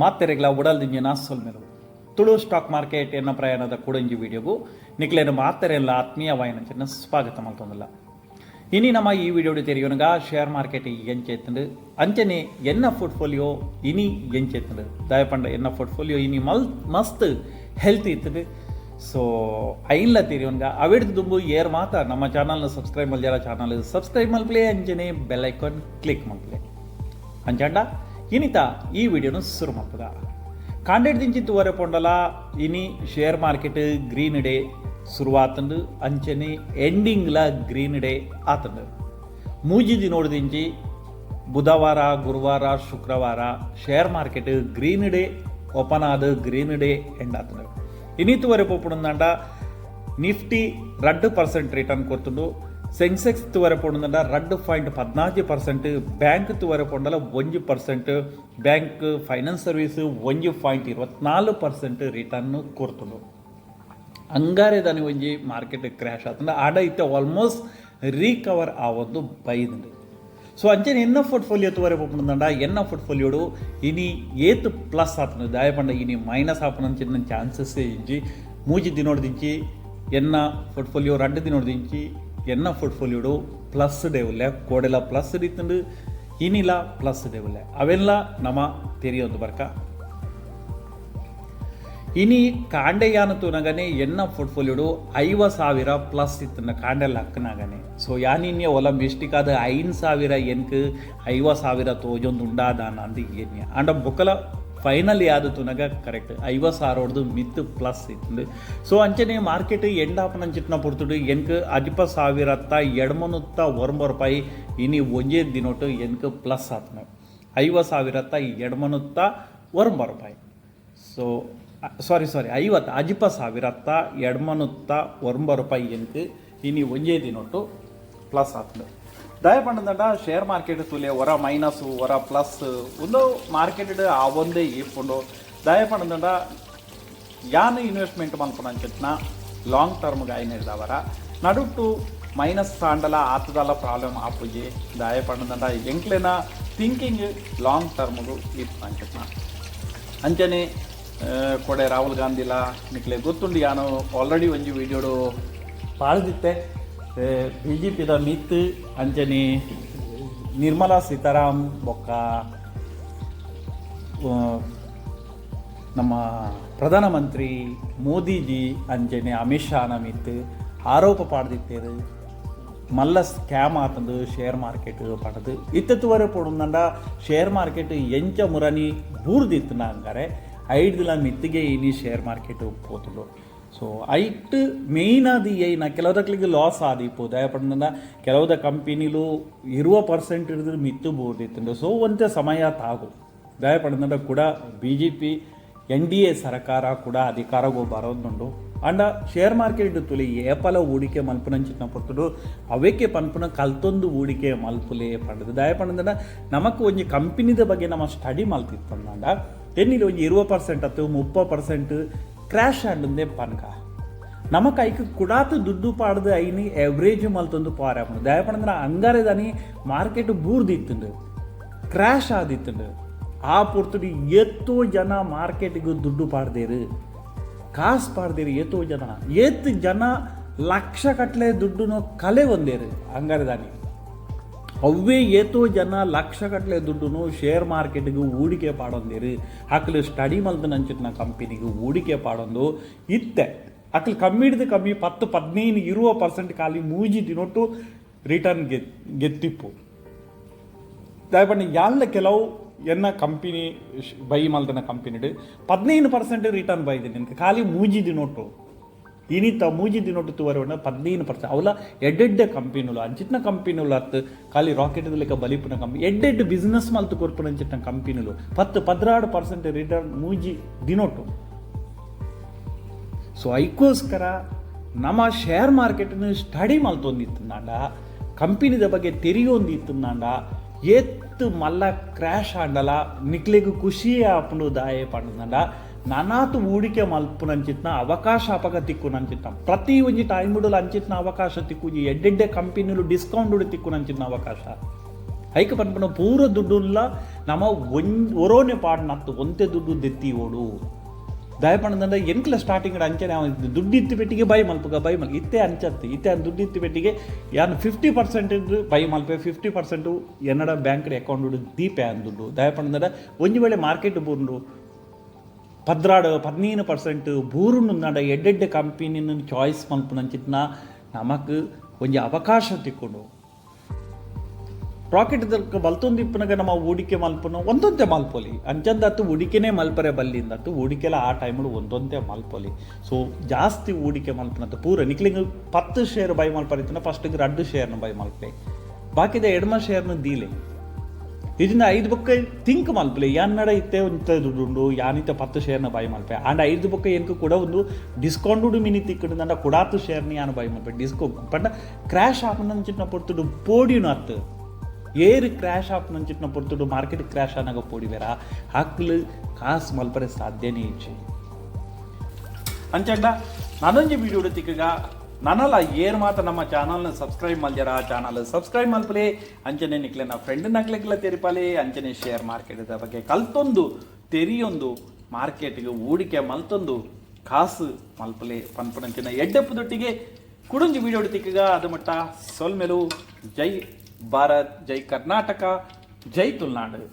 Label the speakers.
Speaker 1: ಮಾತೆರೆಗ್ಲ ಉಡಲ್ದಿಂಜಿನ ಸೊಲ್ಮೆಲು. Tulu stock market ಎನ್ನ ಪ್ರಯಾಣದ ಕೂಡೊಂಜಿ ವಿಡಿಯೋಗು ನಿಕ್ಲೆನ ಮಾತೆರೆಲ್ಲ ಆತ್ಮೀಯವಾಯಿನಂಚಿನ ಸ್ವಾಗತ ಮಲ್ತೊಂದುಲ್ಲ. ಇನಿ ನಮ್ಮ ಈ ವಿಡಿಯೋಡು ತೆರಿಯೋನಗ ಶೇರ್ ಮಾರ್ಕೆಟ್ ಎಂಚೆತ್ತುಂಡು, ಅಂಚನೆ ಎನ್ನ ಪೋರ್ಟ್ಫೋಲಿಯೋ ಇನಿ ಎಂಚೆತ್ತುಂಡು. ದಾಯಪಂಡ ಎನ್ನ ಪೋರ್ಟ್ಫೋಲಿಯೋ ಇನಿ ಮಲ್ ಮಸ್ತ್ ಹೆಲ್ತ್ ಇತ್ತುಂಡು. ಸೊ ಐನ್ಲ ತೆರಿಯೋನ್ಗ. ಅವೆಡ್ದು ದುಂಬು ಏರ್ ಮಾತ ನಮ್ಮ ಚಾನಲ್ನ ಸಬ್ಸ್ಕ್ರೈಬ್ ಮಲ್ಜಾರ, ಚಾನಲ್ ಸಬ್ಸ್ಕ್ರೈಬ್ ಮಲ್ಪಲೆ, ಅಂಚನೆ ಬೆಲ್ ಐಕಾನ್ ಕ್ಲಿಕ್ ಮಲ್ಪಲೆ. ಅಂಚಾಂಡ ಇನಿತ ಈ ವಿಡಿಯೋನು ಶುರು ಮಲ್ಪುಗ. ಕಾಂಡೆಡ್ ದಿಂಚಿ ತೂವರೆ ಪೊಂಡಲ ಇನಿ ಶೇರ್ ಮಾರ್ಕೆಟ್ ಗ್ರೀನ್ ಡೇ ಶುರುವಾತಂಡು, ಅಂಚನೆ ಎಂಡಿಂಗ್ಲ ಗ್ರೀನ್ ಡೇ ಆತಂಡು. ಮೂಜಿ ದಿನೋಡ್ದಿಂಚಿ ಬುಧವಾರ, ಗುರುವಾರ, ಶುಕ್ರವಾರ share market green day open ಆದ ಗ್ರೀನ್ ಡೇ ಎಂಡ್ ಆತಂಡು. ಇನಿ ತೂವರೆ ಪೋಪುಂಡಂಡ ನಿಫ್ಟಿ 2% ರಿಟರ್ನ್ ಕೊರ್ತುಂಡು. ಸೆನ್ಸೆಕ್ಸ್ ತೂವರೆ ಪೋಂಡಂಡ 2.14%. ಬ್ಯಾಂಕ್ ತೂವರೆ ಪೋಂಡಲ 1%, ಬ್ಯಾಂಕ್ ಫೈನಾನ್ಸ್ ಸರ್ವಿಸ್ 1.24% ರಿಟರ್ನ್ ಕೊರ್ತುಂಡು. ಅಂಗಾರೆ ದಾನಿ ಒಂಜಿ ಮಾರ್ಕೆಟ್ ಕ್ರ್ಯಾಶ್ ಆತಂಡ. ಆಡ ಇತ್ತೆ ಆಲ್ಮೋಸ್ಟ್ ರೀಕವರ್ ಆವೊಂದು ಬೈದುಂಡು. ಸೊ ಅಂಚನೆ ಎನ್ನ ಪೋರ್ಟ್ಫೋಲಿಯೋ ತೂವರೆ ಪೋಪುಂಡಂಡ ಎನ್ನ ಪೋರ್ಟ್ಫೋಲಿಯೋಡು ಇನಿ ಏತ್ ಪ್ಲಸ್ ಆತಂಡು. ದಾಯಪಂಡ ಇನಿ ಮೈನಸ್ ಆಪುನಂಚಿನ ಚಾನ್ಸಸ್ ಇಜ್ಜಿ. ಮೂಜಿ ದಿನೋಡ್ದಿಂಚಿ ಎನ್ನ ಪೋರ್ಟ್ಫೋಲಿಯೋ, 2 ದಿನೋಡ್ದಿಂಚಿ ಎನ್ನ ಪೋರ್ಟ್ಫೋಲಿಯೋಡು ಪ್ಲಸ್ ಡೇ ಉಲ್ಲೆ. ಕೋಡೆಲ ಪ್ಲಸ್ ಇತ್ತುಂಡು, ಇನಿಲ ಪ್ಲಸ್ ಡೇ ಉಲ್ಲೆ. ಅವೆಲ್ಲ ನಮ ತೆರಿಯೊಂದು ಬರ್ಕ. ಇನಿ ಕಾಂಡೆಯಾನ ತೂನಗನೆ ಎನ್ನ ಪೋರ್ಟ್ಫೋಲಿಯೋಡು 50,000 ಪ್ಲಸ್ ಇತ್ತನ ಕಾಂಡೆ ಲಕ್ಕನಾಗನೆ. ಸೊ ಯಾನಿನ್ಯ ಒಲ ಮಿಸ್ಟೇಕ್ ಆದ 5,000 ಎನ್ಕ್ 50,000 ತೋಜೊಂದು ಉಂಡಾದಾನ ಅಂದ್ ಎನ್ಯ. ಆಂಡ ಬೊಕಲ ಫೈನಲ್ ಯಾದ ತೂನಗ ಕರೆಕ್ಟ್ 50,000 ಮಿತ್ ಪ್ಲಸ್ ಇತ್ತಂದು. ಸೊ ಅಂಚನೆ ಮಾರ್ಕೆಟ್ ಎಂಡ್ ಆಪನಂಚಿತ್ನ ಪೊರ್ತುಡು ಎನ್ಕ್ 15,809 ರೂಪಾಯಿ ಇನಿ ಒಂಜೇ ದಿನೋಟು ಎನ್ಕ್ ಪ್ಲಸ್ ಆತನ. 50,809 ರೂಪಾಯಿ. ಸೊ ಸಾರಿ ಸಾರಿ, 50,809 ರೂಪಾಯಿ ಎನ್ಕ್ ಇನಿ ಒಂಜೇ ದಿನೊಟ್ಟು ಪ್ಲಸ್ ಆತಂಡು. ದಯಪಂಡಂಡ ಶೇರ್ ಮಾರ್ಕೆಟ್ ತೂಲೆ, ಒರ ಮೈನಸ್ ಒರ ಪ್ಲಸ್ ಒಂದು ಮಾರ್ಕೆಟ್ ಆವೊಂದೇ ಇಪ್ಪುಂಡು. ದಯಪಂಡಂಡ ಯಾನ್ ಇನ್ವೆಸ್ಟ್ಮೆಂಟ್ ಮಲ್ಪುನಂಚಿತ್ನ ಲಾಂಗ್ ಟರ್ಮ್ಗೆ ಆಯ್ನಿರ್ದವರ ನಡುಟು ಮೈನಸ್ ಆಂಡಲ ಆತದಲ್ಲ ಪ್ರಾಬ್ಲಮ್ ಆಪುಜಿ. ದಾಯಪಂಡಂಡ ಎಂಕ್ಲೆನ ಥಿಂಕಿಂಗ್ ಲಾಂಗ್ ಟರ್ಮ್ಗು ಇಪ್ಪುನಂಚಿತ್ನ. ಅಂಚನೆ ಕೊಡೆ ರಾಹುಲ್ ಗಾಂಧಿಲ ನಿಕ್ಲೆ ಗೊತ್ತುಂಡು, ಯಾನು ಆಲ್ರೆಡಿ ಒಂಜಿ ವಿಡಿಯೋಡು ಪಾಡ್ದಿತ್ತೆ. ಬಿಜೆಪಿದ ಮಿತ್ ಅಂಚನೆ ನಿರ್ಮಲಾ ಸೀತಾರಾಮ್ ಬೊಕ್ಕ ನಮ್ಮ ಪ್ರಧಾನಮಂತ್ರಿ ಮೋದಿಜಿ ಅಂಚನೆ ಅಮಿತ್ ಶಾನ ಮಿತ್ ಆರೋಪ ಪಾಡ್ದಿತ್ತೇರು. ಮಲ್ಲ ಸ್ಕ್ಯಾಮ್ ಆತಂದು ಶೇರ್ ಮಾರ್ಕೆಟ್ ಪಡದು. ಇತ್ತುವರೆ ಪೋಡುಂದಂಡ ಶೇರ್ ಮಾರ್ಕೆಟ್ ಎಂಚ ಮುರನಿ ಬೂರ್ದಿತ್ತು ಹಂಗಾರೆ ಐಡ್ದಿಲ ಮಿತ್ತಿಗೆ ಇನಿ ಶೇರ್ ಮಾರ್ಕೆಟ್ ಪೋತುಂಡು. ಸೊ ಐಟ್ ಮೇಯ್ನ್ ಅದು ಏನ ಕೆಲವುದಕ್ಲಿಗೆ ಲಾಸ್ ಆದಿಪ್ಪು. ದಯಪಂಡ ಕೆಲವುದ ಕಂಪನಿಲು 20% ಹಿಡಿದ್ರೆ ಮಿತ್ತು ಬೂರ್ದಿತ್ತುಂಡು. ಸೊ ಒಂತೆ ಸಮಯ ತಾಗು. ದಯಪಂಡ ಕೂಡ ಬಿಜೆಪಿ ಎನ್ ಡಿ ಎ ಸರ್ಕಾರ ಕೂಡ ಅಧಿಕಾರಗೂ ಬರೋದುಂಡು. ಅಂಡ ಶೇರ್ ಮಾರ್ಕೆಟ್ ತುಲಿ ಏಪಲ ಹೂಡಿಕೆ ಮಲ್ಪುನಂಚಿನ ಪೊರ್ತುಡು ಅವೆಕ್ಕೆ ಪನ್ಪುನ ಕಲ್ತೊಂದು ಹೂಡಿಕೆ ಮಲ್ಪುಲೆ ಪಂಡದು. ದಯಪಂಡ ನಮಕ್ ಒಂಜಿ ಕಂಪನಿದ ಬಗ್ಗೆ ನಮ್ಮ ಸ್ಟಡಿ ಮಲ್ತಿತ್ತಂದಾಂಡ ಎನ್ನಿಲಿ ಒಂಜಿ 20% ಅತ್ತು 30% ಕ್ರ್ಯಾಶ್ ಆಂಡಂದೇ ಪನ್ಕ ನಮಕ್ ಐಕ್ ಕುಡಾತು ದುಡ್ಡು ಪಾಡ್ದು ಐನಿ ಎವರೇಜ್ ಮಲ್ತೊಂದು ಪಾರಾಪುಂಡು. ದಯಪಂಡ ಅಂಗಾರೆ ದಾನಿ ಮಾರ್ಕೆಟ್ ಬೂರ್ದಿತ್ತುಂಡು, ಕ್ರ್ಯಾಶ್ ಆದಿತ್ತುಂಡು. ಆ ಪೊರ್ತುಡು ಏತೋ ಜನ ಮಾರ್ಕೆಟ್ಗೆ ದುಡ್ಡು ಪಾಡ್ದೇರು, ಕಾಸು ಪಾಡ್ದೇರು. ಏತೋ ಜನ, ಏತ್ ಜನ ಲಕ್ಷ ಕಟ್ಲೆ ದುಡ್ಡುನು ಕಲೆ ಒಂದೇರು ಅಂಗಾರೆ ದಾನಿ. ಅವ್ವೇ ಏತೋ ಜನ ಲಕ್ಷ ಕಟ್ಲೆ ದುಡ್ಡುನು ಶೇರ್ ಮಾರ್ಕೆಟ್ಗೆ ಹೂಡಿಕೆ ಪಾಡೊಂದೇರು. ಅಕ್ಲು ಸ್ಟಡಿ ಮಲ್ದು ನಂಚಿನ ಕಂಪನಿಗೆ ಹೂಡಿಕೆ ಪಾಡೊಂದು ಇತ್ತೆ ಅಕ್ಲು ಕಮ್ಮಿ ಹಿಡ್ದು ಕಮ್ಮಿ 10, 15, 20% ಖಾಲಿ ಮೂಜಿ ದಿನೊಟ್ಟು ರಿಟರ್ನ್ ಗೆತ್ತಿಪ್ಪು. ದಯಪಂಡ ಯಾನ್ಲ ಕೆಲವು ಎನ್ನ ಕಂಪನಿ ಬೈ ಮಲ್ದನ ಕಂಪನಿಡು 15% ರಿಟರ್ನ್ ಬೈದಿನಿ ಖಾಲಿ ಮೂಜಿ ದಿನೊಟ್ಟು. ಇನಿತ ಮೂಜಿ ದಿನೊಟ್ಟು ತೂವರೆ 15%. ಅವಲ ಎಡ್ಡೆಡ್ಡೆ ಕಂಪನಿಲು, ಅಂಚಿತ್ನ ಕಂಪನಿಲು ಅತ್ತು ಖಾಲಿ ರಾಕೆಟ್ ಲೆಕ್ಕ ಬಲಿಪುನ ಕಂಪನಿ, ಎಡ್ಡೆಡ್ ಬಿಸ್ನೆಸ್ ಮಲ್ತು ಕೊರ್ಪುನ ಅಂಚಿತ್ನ ಕಂಪನಿಲು 10, 12% ರಿಟರ್ನ್ ಮೂಜಿ ದಿನೊಟ್ಟು. ಸೊ ಐಕೋಸ್ಕರ ನಮ್ಮ ಶೇರ್ ಮಾರ್ಕೆಟ್ನ ಸ್ಟಡಿ ಮಲ್ತೊಂದಿತ್ತಂದಾಂಡ, ಕಂಪನಿದ ಬಗ್ಗೆ ತೆರಿಯೊಂದಿತ್ತಂದಾಂಡ, ಏತ್ ಮಲ್ಲ ಕ್ರ್ಯಾಶ್ ಆಂಡಲ ನಿಕ್ಲೆಗ್ ಖುಷಿ ಆಪುಂಡು. ದಾಯೆ ಪಂಡಂದಾಂಡ ನನಾತ್ ಹೂಡಿಕೆ ಮಲ್ಪುನಂಚಿತ್ನ ಅವಕಾಶ ಅಪಗ ತಿಕ್ಕುನಂಚಿತ್ನ. ಪ್ರತಿ ಒಂಜಿ ಟೈಮ್ ಅಂಚಿತ್ನ ಅವಕಾಶ ತಿಕ್ಕುಜಿ. ಎಡ್ಡೆಡ್ಡೆ ಕಂಪನಿಲು ಡಿಸ್ಕೌಂಟ್ ತಿಕ್ಕುನಂಚಿತ್ನ ಅವಕಾಶ. ಐಕ್ ಪನ್ಪುನ ಪೂರ ದುಡ್ಡುನ್ಲ ನಮ ಒಂಜ್ ಒರೋನೆ ಪಾಡ್ನತ್ತು ಒಂತೆ ದುಡ್ಡು ದೆತ್ತಿ ಓಡು. ದಾಯೆ ಪಂಡಂಡ ಎಂಕ್ಲ ಸ್ಟಾರ್ಟಿಂಗ್ ಅಂಚನೆ ದುಡ್ಡು ಇತ್ತಿ ಪೆಟ್ಟಿಗೆ ಬೈ ಮಲ್ಪುಗ, ಬೈ ಮಲ್. ಇತ್ತೆ ಅಂಚತ್ತು. ಇತ್ತೆ ದುಡ್ಡು ಇತ್ತಿ ಪೆಟ್ಟಿಗೆ ಯಾನ್ 50% ಬೈ ಮಲ್ಪೆ, 50% ಎನ್ನಡ ಬ್ಯಾಂಕ್ ಅಕೌಂಟ್ ದೀಪೆ ಆನ್ ದುಡ್ಡು. ದಾಯೆ ಪಂಡಂಡ ಒಂಜಿ ವೇಳೆ ಮಾರ್ಕೆಟ್ ಬೂರ್ಂಡು, 12 15% ಬೂರುಂಡು, ಎಡ್ಡೆಡ್ಡೆ ಕಂಪನಿನ ಚಾಯ್ಸ್ ಮಲ್ಪುನಂಚಿತ್ನ ನಮಕ್ ಒಂಜಿ ಅವಕಾಶ ತಿಕ್ಕುಂಡು. ರಾಕೆಟ್ ಬಲ್ತೊಂದು ಇಪ್ಪುನಗ ನಮ್ಮ ಹೂಡಿಕೆ ಮಲ್ಪುನ ಒಂದೊಂತೆ ಮಲ್ಪೊಲಿ. ಅಂಚಂದತ್ತು ಹೂಡಿಕೆನೇ ಮಲ್ಪರೆ ಬಲ್ಲಿಂದತ್ತು, ಹೂಡಿಕೆಲ ಆ ಟೈಮುಡು ಒಂದೊಂತೆ ಮಲ್ಪೊಲಿ. ಸೊ ಜಾಸ್ತಿ ಹೂಡಿಕೆ ಮಲ್ಪುನಂತ ಪೂರ ನಿಕ್ಲಿಂಗ್ 10 ಶೇರ್ ಬೈ ಮಲ್ಪರಿತ್ತಿನ ಫಸ್ಟಿಗೆ ರಡ್ಡು ಶೇರ್ನ ಬೈ ಮಲ್ಪಲೆ, ಬಾಕಿದ ಎಡ್ಮ ಶೇರ್ನ ದೀಲೆ. ಇದರಿಂದ ಐದು ಬೊಕ್ಕ ಥಿಂಕ್ ಮಲ್ಪಲೆ, ಯಾನ್ನಡ ಇತ್ತೆ ಒಂತೆ ದುಡ್ಡುಂಡು, ಯಾನಿತ್ತೆ 10 ಶೇರ್ನ ಬೈ ಮಲ್ಪೆ. ಆಂಡ ಐದು ಬೊಕ್ಕ ಎಂಕ್ ಕೂಡ ಒಂದು ಡಿಸ್ಕೌಂಟ್ ಮಿನಿ ತಿಕ್ಕುಂಡು, ಕುಡಾತು ಶೇರ್ನ ಯಾನು ಬೈ ಮಲ್ಪೆ. ಡಿಸ್ಕೌ ಪಂಡ ಕ್ರ್ಯಾಶ್ ಆಪುನಂಚಿನ ಪೊರ್ತುಡು ಪೋಡಿಯುನು ಅತ್ತು. ಏರ್ ಕ್ರ್ಯಾಶ್ ಆಪುನಂಚಿನ ಪೊರ್ತುಡು, ಮಾರ್ಕೆಟ್ ಕ್ರ್ಯಾಶ್ ಆನಾಗ ಪೋಡಿವೆರ, ಅಕ್ಲು ಕಾಸು ಮಲ್ಪರೆ ಸಾಧ್ಯನೇ ಇಜ್ಜಿ. ಅಂಚಂಡ ನಾನೊಂಜಿ ವಿಡಿಯೋ ತಿಕ್ಕಗ. ನನಲ ಏರ್ ಮಾತ ನಮ್ಮ ಚಾನಲ್ನ ಸಬ್ಸ್ಕ್ರೈಬ್ ಮಲ್ಜರ, ಚಾನಲ್ ಸಬ್ಸ್ಕ್ರೈಬ್ ಮಲ್ಪಲೆ. ಅಂಚನೆ ನಿಕ್ಲೆನ ಫ್ರೆಂಡ್ ನಕ್ಲೆಗ್ಲ ತೆರಿಪಾಲೆ. ಅಂಚನೆ ಶೇರ್ ಮಾರ್ಕೆಟ್ ಬಗ್ಗೆ ಕಲ್ತೊಂದು, ತೆರಿಯೊಂದು, ಮಾರ್ಕೆಟ್ಗೆ ಹೂಡಿಕೆ ಮಲ್ತೊಂದು ಕಾಸು ಮಲ್ಪಲೆ ಪನ್ಪುನಂಚಿನ ಎಡ್ಡೆಪ್ಪುದೊಟ್ಟಿಗೆ ಕುಡೊಂಜಿ ವಿಡಿಯೋ ತಿಕ್ಕಗ. ಅದು ಮಟ್ಟ ಸೊಲ್ಮೆಲು. ಜೈ ಭಾರತ್, ಜೈ ಕರ್ನಾಟಕ, ಜೈ ತುಳುನಾಡು.